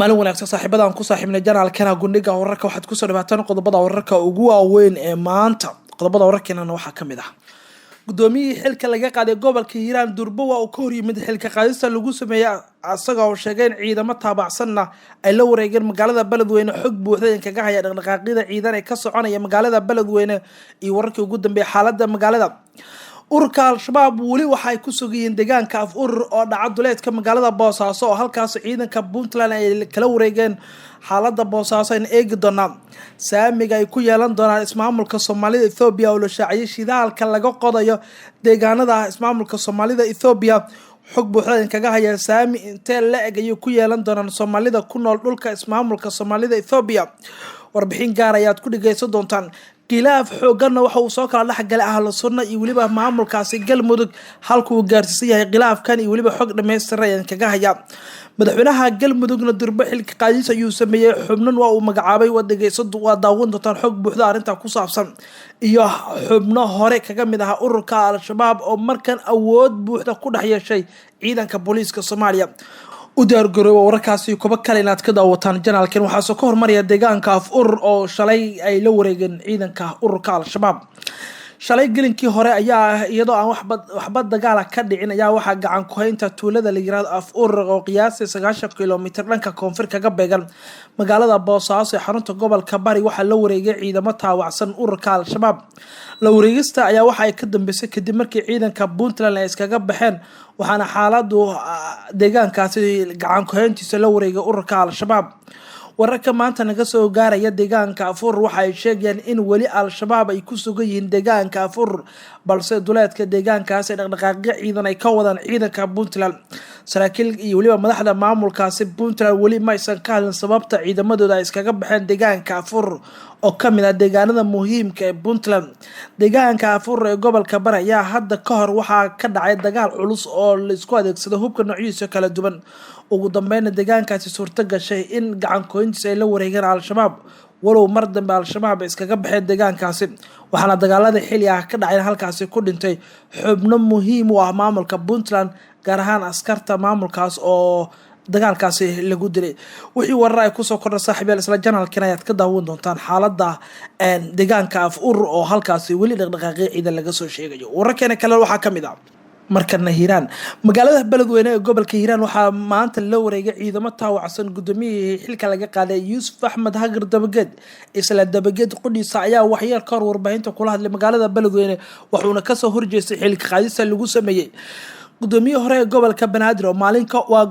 Maalin wanaagsan, saaxiibadaan ku saaxiibnay janaalkana Gundhiga Wararka. Waxaad kusoo dhawaataan qodobada wararka ugu waaweyn ee maanta. Qodobada wararkeenana waxaa kamid ah: gudoomiyihii xilka laga qaaday gobolka Hiiraan Durbo waa uu ka horyimid xilka qaadista lagu sameeyey, isaga oo sheegay in ciidamo taabacsanna ay la wareegeen magaalada Beledweyne. Xog buuxda in kaga haya dhaqdhaqaaqyada ciidan ee ka soconaya magaalada Beledweyne iyo wararkii ugu dambeeyay xaalada magaalada. Ururka Al-Shabaab weli waxa ay ku sugayihiin deegaanka Af Urur oo dhaca duleedka magaalada Boosaaso, oo halkaas ciidanka Puntland ay kala wareegeen. Xaalada Boosaaso ayna eegi doonaa. Saamiga ay ku yeelan doonaan ismaamulka Soomaalida Ethoobiya oo la shaaciyay. Shidaalka laga qodayo deegaanada ismaamulka Soomaalida Ethoobiya, xog buuxda kaga haya. Saami intee la eg ayay ku yeelan doonaan Soomaalida ku nool dhulka ismaamulka Soomaalida Ethoobiya? Warbixin gaar ayaad ku dhegeysan doontaan. Khilaaf xooganna waxa uu soo kala dhexgalay Ahlu Sunna iyo weliba maamulkaasi Galmudug. Halka uu gaarsiisan yahay khilaafkan iyo weliba xog dhammaystiran ayaan kaga hayaa. Madaxweynaha Galmudugna durbo xilka qaadis ayuu sameeyey, xubnan waa uu magacaabay. Waa dhegeysa, waa daawan doontaan xog buuxda arrintaa ku saabsan. Iyo xubno hore kaga mid ahaa ururka Al-Shabaab oo markan awood buuxda ku dhex yeeshay ciidanka booliiska Soomaaliya. U diyaargarooba wararkaasi kuba kale inaad ka daawataan janaalkan. Waxaasoo ka hormaraya deegaanka Af Urur oo shalay ay la wareegeen ciidanka ururka Al-Shabaab. Shalay gelinkii hore ayaa, iyadoo aan waxba dagaala ka dhicin, ayaa waxaa gacan ku-haynta tuulada la yirahdo Af Urur, oo qiyaastii 90 kilomitir dhanka koonfur kaga beegan magaalada Boosaaso ee xarunta gobolka Bari, waxaa la wareegay ciidamo taawacsan ururka Al-Shabaab. La wareegista ayaa waxa ay ka dambeysay kadib markii ciidanka Puntland ay iskaga baxeen, waxaana xaaladu deegaankaasi gacan ku-hayntiisa la wareegay ururka Al-Shabaab. Wararka maanta naga soo gaaraya deegaanka Afur waxa ay sheegayaan in weli Al-Shabaab ay ku sugan yihiin deegaanka Afur, balse duleedka deegaankaas ee dhaqdhaqaaqyo ciidan ay ka wadaan ciidanka Puntland. Saraakiil iyo weliba madaxda maamulkaasi Puntland weli ma aysan ka hadlin sababta ciidamadooda ay iskaga baxeen deegaanka Afur, oo kamid ah deegaanada muhiimka ee Puntland. Deegaanka Afur ee gobolka Bari ayaa hadda ka hor waxaa ka dhacay dagaal culus oo laisku adeegsado hubka noocyihiisa kala duwan. Ugu dambeyna deegaankaasi suurto gashay in gacan ku-hayntiisa ay la wareegeen Al-Shabaab, walow mar dambe Al-Shabaab iskaga baxeen deegaankaasi, waxaana dagaalada xili ah ka dhaceen halkaasi ku dhintay xubno muhiim u ah maamulka Puntland, gaar ahaan askarta maamulkaas oo dagaalkaasi lagu dilay. Wixii warar ay kusoo kordha, saaxiibyaal, isla janalkan ayaad ka daawan doontaan xaalada deegaanka Af Urur oo halkaasi weli dhaqdhaqaaqyo ciidan laga soo sheegayo. Wararkeena kale waxaa kamid ah markana Hiiraan. Magaalada Beledweyne ee gobolka Hiiraan waxaa maanta la wareegay ciidamo taawacsan gudoomiyihii xilka laga qaaday, Yuusuf Axmed Hagar Dabageed. Isla Dabageed qudhiisa ayaa waxyar ka hor warbaahinta kula hadlay magaalada Beledweyne, wuxuuna kasoo horjeestay xilka qaadista lagu sameeyey gudoomiyihii hore ee gobolka Banaadir oo maalinka waa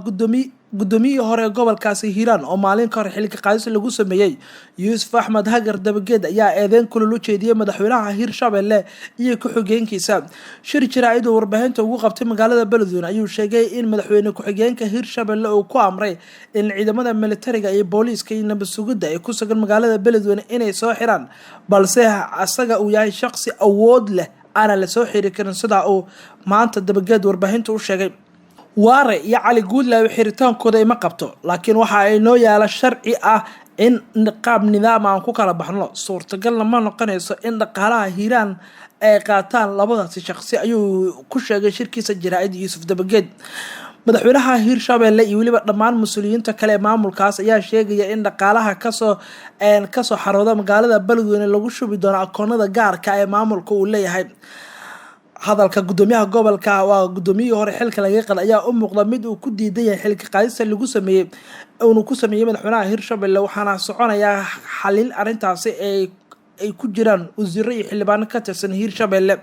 gudoomiyihii hore ee gobolkaasi Hiiraan oo maalin ka hor xilka qaadis lagu sameeyey. Yuusuf Axmed Hagar Dabageed ayaa eedeyn kulul u jeediyey madaxweynaha Hirshabelle iyo ku-xigeenkiisa. Shir jaraa'id uu warbaahinta ugu qabtay magaalada Beledweyne ayuu sheegay in madaxweyne ku-xigeenka Hirshabelle uu ku amray in ciidamada militariga iyo booliiska iyo nabad sugidda ay ku sugan magaalada Beledweyne inay soo xiraan, balse asaga uu yahay shaqsi awood leh, aanan lasoo xiri karin, sidaa uu maanta Dabageed warbaahinta u sheegay. Waare iyo Cali Guudlaawe xiritaankooda ima qabto, laakiin waxa ay noo yaala sharci ah in qaab nidaam aan ku kala baxno. Suurtagalna ma noqonayso in dhaqaalaha Hiiraan ay qaataan labadaasi shaqsi, ayuu ku sheegay shirkiisa jaraa'id Yuusuf Dabageed. Madaxweynaha Hirshabelle iyo weliba dhammaan mas-uuliyiinta kale ee maamulkaas ayaa sheegaya in dhaqaalaha kasoo xarooda magaalada Beledweyne lagu shubi doono akoonada gaarka ee maamulka uu leeyahay. Hadalka gudoomiyaha gobolka, waa gudoomiyihii hore xilka laga qaaday, ayaa u muuqda mid uu ku diidan yahay xilka qaadista lagu sameeyey uunu ku sameeyey madaxweynaha Hirshabelle, waxaana soconayaa xalin arrintaasi ay ku jiraan wasiiro iyo xildhibaano ka tirsan Hirshabelle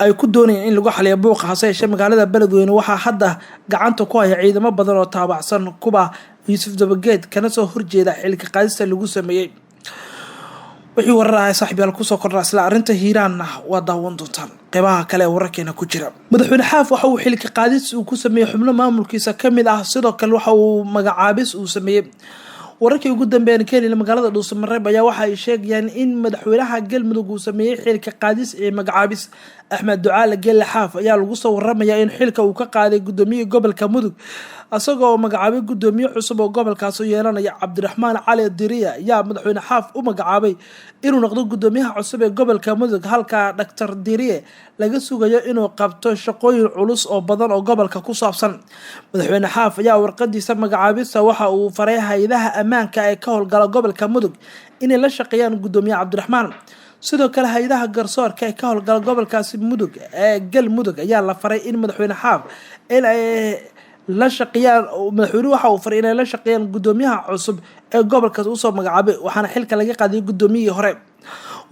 ay ku doonayeen in lagu xaliyo buuqa. Hase yeeshee, magaalada Beledweyne waxaa hadda gacanta ku haya ciidamo badan oo taabacsan kuba Yuusuf Dabageed, kana soo horjeeda xilka qaadista lagu sameeyey. Wixii warar ahay, saaxiibyaal, kusoo kordha isla arrinta Hiiraanna waa daawan doontaan qeybaha kale ee wararkeena ku jira. Madaxweyne Xaaf waxa uu xilka qaadis uu ku sameeyey xubno maamulkiisa kamid ah, sidoo kale waxa uu magacaabis uu sameeyey. Wararkii ugu dambeeyaan ka helina magaalada Dhuusamareeb ayaa waxa ay sheegayaan in madaxweynaha Galmudug uu sameeyey xilka qaadis ee magacaabis. Axmed Ducaale Geelle Xaaf ayaa lagu soo waramayaa in xilka uu ka qaaday gudoomiyihii gobolka Mudug. Isagoo magacaabay gudoomiye cusub oo gobolkaas u yeelanaya. Cabdiraxmaan Cali Diriya ayaa madaxweyne Xaaf u magacaabay inuu noqdo gudoomiyaha cusub ee gobolka Mudug, halka Dhaktar Diriye laga sugayo inuu qabto shaqooyin culus oo badan oo gobolka ku saabsan. Madaxweyne Xaaf ayaa warqadiisa magacaabista waxa uu faray hay-adaha ammaanka ee ka howlgala gobolka Mudug inay la shaqeeyaan gudoomiye Cabdiraxmaan. Sidoo kale, hay-adaha garsoorka ee ka howlgala gobolkaasi Mudug ee Galmudug ayaa la faray in madaxweyne Xaaf in ay la shaqeeyaan. Madaxweynuhu waxa uu faray inay la shaqeeyaan gudoomiyaha cusub ee gobolkaas usoo magacaabay, waxaana xilka laga qaaday gudoomiyihii hore.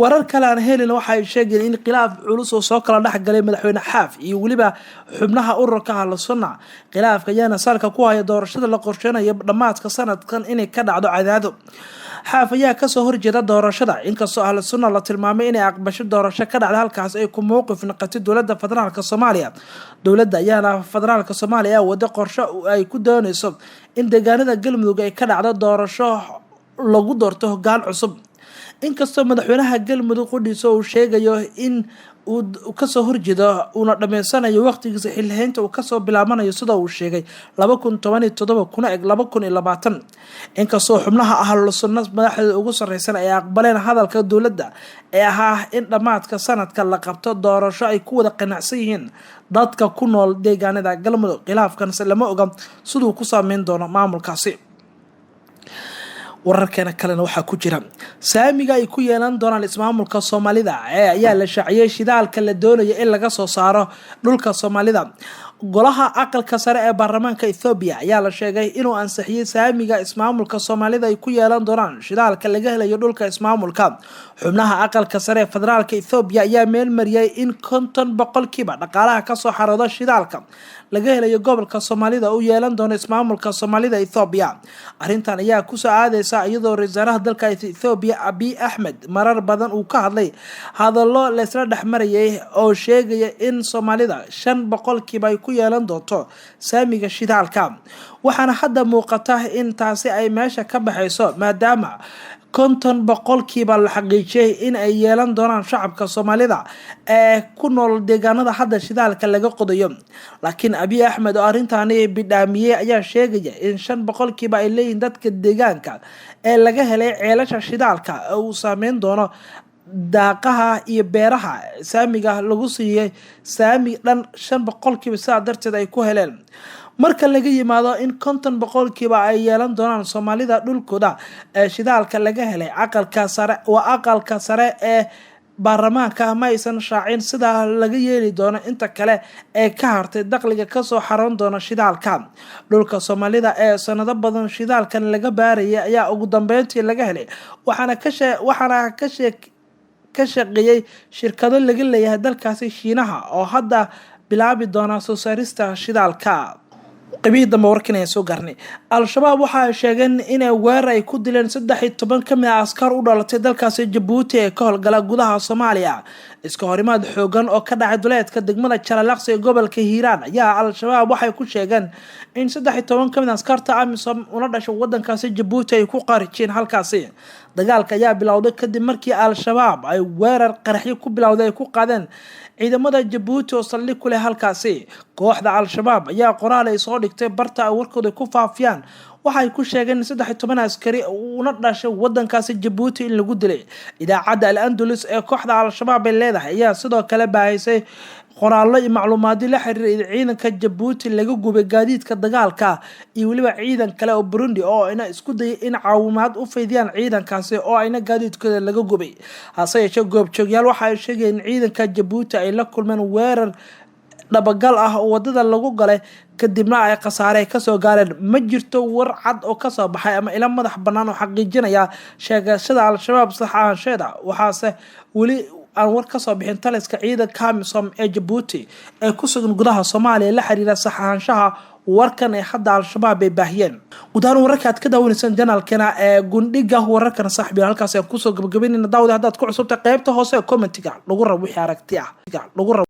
Warar kale aan helin waxa ay sheegeen in khilaaf culus oo soo kala dhexgalay madaxweyne Xaaf iyo weliba xubnaha ururka Ahlu Sunna. Khilaafka ayaana salka ku haya doorashada la qorsheynayo dhammaadka sanadkan inay ka dhacdo Cadaado. Xaaf ayaa kasoo horjeeda doorashada, inkastoo Ahlu Sunna la tilmaamay inay aqbasho doorasho ka dhacda halkaas ay ku mowqif noqotay dowladda federaalka Soomaaliya. Dowladda ayaana federaalka Soomaaliya wada qorsho ay ku dooneyso in deegaanada Galmudug ay ka dhacdo doorasho lagu doorto hogaan cusub, inkastoo madaxweynaha Galmudug qudhiisa uu sheegayo in uu kasoo horjeedo, uuna dhameysanayo waqtigiisa xilhaynta uu kasoo bilaabanayo, sida uu sheegay, 2017 kuna eg 2020. Inkastoo xubnaha Ahlu Sunna madaxdooda ugu sareysan ay aqbaleen hadalka dowladda ee ahaa in dhammaadka sanadka la qabto doorasho ay ku wada qanacsan yihiin dadka ku nool deegaanada Galmudug, khilaafkanse lama oga siduu ku saameyn doono maamulkaasi. Wararkeena kalena waxaa ku jira saamiga ay ku yeelan doonaan ismaamulka Soomaalida ee ayaa la shaaciyey shidaalka la doonayo in laga soo saaro dhulka Soomaalida. Golaha aqalka sare ee baarlamaanka Ethoobiya ayaa la sheegay inuu ansixiyey saamiga ismaamulka Soomaalida ay ku yeelan doonaan shidaalka laga helayo dhulka ismaamulka. Xubnaha aqalka sare ee federaalka Ethoobiya ayaa meelmariyay in 50% dhaqaalaha kasoo xarooda shidaalka laga helayo gobolka Soomaalida uu yeelan doono ismaamulka Soomaalida Ethoobiya. Arrintan ayaa kusoo aadeysa iyadoo ra-iisul wasaaraha dalka Ethoobiya Abiy Axmed marar badan uu ka hadlay hadallo laysla dhexmarayay oo sheegaya in Soomaalida 5% ay ku yeelan doonto saamiga shidaalka. Waxaana hadda muuqata in taasi ay meesha ka baxayso, maadaama 50% la xaqiijiyay in ay yeelan doonaan shacabka Soomaalida ee ku nool deegaanada hadda shidaalka laga qodayo. Laakiin Abiy Axmed oo arrintaani bidhaamiyey ayaa sheegaya in 5% ay leeyihiin dadka deegaanka ee laga helay ceelasha shidaalka uu saameyn doono daaqaha iyo beeraha saamiga lagu siiyey saami dhan 5%, sidaa darteed ay ku heleen. Marka laga yimaado in 50% ay yeelan doonaan Soomaalida dhulkooda ee shidaalka laga helay, aqalka sare waa aqalka sare ee baarlamaanka ma aysan shaacin sidaa laga yeeli doono inta kale ee ka hartay dakhliga kasoo xaroon doona shidaalka. Dhulka Soomaalida ee sanado badan shidaalkan laga baarayay ayaa ugu dambeyntii laga helay, waxaana ka shaqeeyay shirkado laga leeyahay dalkaasi Shiinaha oo hadda bilaabi doona soo saarista shidaalka. Qeybihii dambe warkan ayaan soo gaarnay. Al-Shabaab waxa ay sheegeen inay weerar ay ku dileen 13 kamid ah askar u dhalatay dalkaasi Jabuuti ee ka howlgala gudaha Soomaaliya. Iska horimaad xoogan oo ka dhacay duleedka degmada Jalalaqsi ee gobolka Hiiraan ayaa Al-Shabaab waxay ku sheegeen in 13 kamid ah askarta AMISOM una dhashay wadankaasi Jabuuti ay ku qaarijiyeen halkaasi. Dagaalka ayaa bilowday kadib markii Al-Shabaab ay weerar qaraxyo ku bilowday ay ku qaadeen ciidamada Jabuuti oo saldhig ku leh halkaasi. Kooxda Al-Shabaab ayaa qoraal ay soo dhigtay barta ay warkooda ku faafiyaan waxay ku sheegeen in 13 askari una dhashay wadankaasi Jabuuti in lagu dilay. Idaacadda Al Andalus ee kooxda Al-Shabaab ay leedahay ayaa sidoo kale baahisay qoraallo iyo macluumaadyo la xiriira ciidanka Jabuuti laga gubay gaadiidka dagaalka iyo weliba ciidan kale oo Burundi oo ayna isku dayay in caawimaad u faydiyaan ciidankaasi oo ayna gaadiidkooda laga gubay. Hase yeeshee, goobjoogyaal waxa ay sheegayeen in ciidanka Jabuuti ay la kulmeen weerar dhabagal ah oo wadada lagu galay, kadibna ay khasaare kasoo gaareen. Ma jirto war cad oo kasoo baxay ama ilo madax bannaan oo xaqiijinaya sheegashada Al-Shabaab sax ahaansheeda, waxaase weli aan war kasoo bixin taliska ciidanka AMISOM ee Jabuuti ee ku sugan gudaha Soomaaliya la xiriira sax ahaanshaha warkan ee hadda Al-Shabaab ay baahiyeen. Guud ahaan wararka aad ka daawanaysaan channelkana ee Gundhiga Wararkana, saaxiib, halkaas ayaan kusoo gabagabaynayna. Daawada, haddaad ku cusubtay, qaybta hoose ee commentiga lagu rabo wixii aragti ah lagu rabo.